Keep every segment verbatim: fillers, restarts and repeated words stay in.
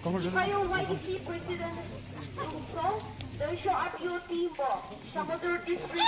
Ifayo Y D C President Tongso, Toisho R T O team bo, Shamator District,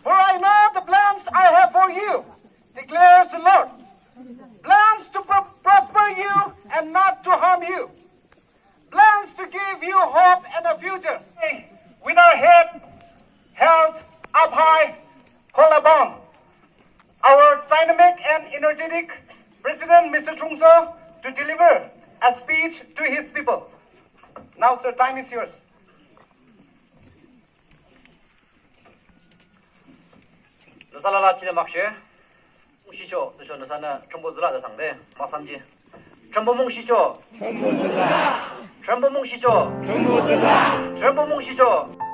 For I know the plans I have for you, declares the Lord. Plans to pro-, prosper you and not to harm you. Plans to give you hope and a future. With our head held up high, call upon our dynamic and energetic President, Mister Tongso, to deliver a speech to his people. Now, sir, time is yours. Nüsa alala chide makshe. Mungshicho, nüsho nüsanü Thrünpuh tsülah de thsangde, makshe. Thrünpuh mungshicho. Thrünpuh mungshicho. Thrünpuh mungshicho. Thrünpuh mungshicho.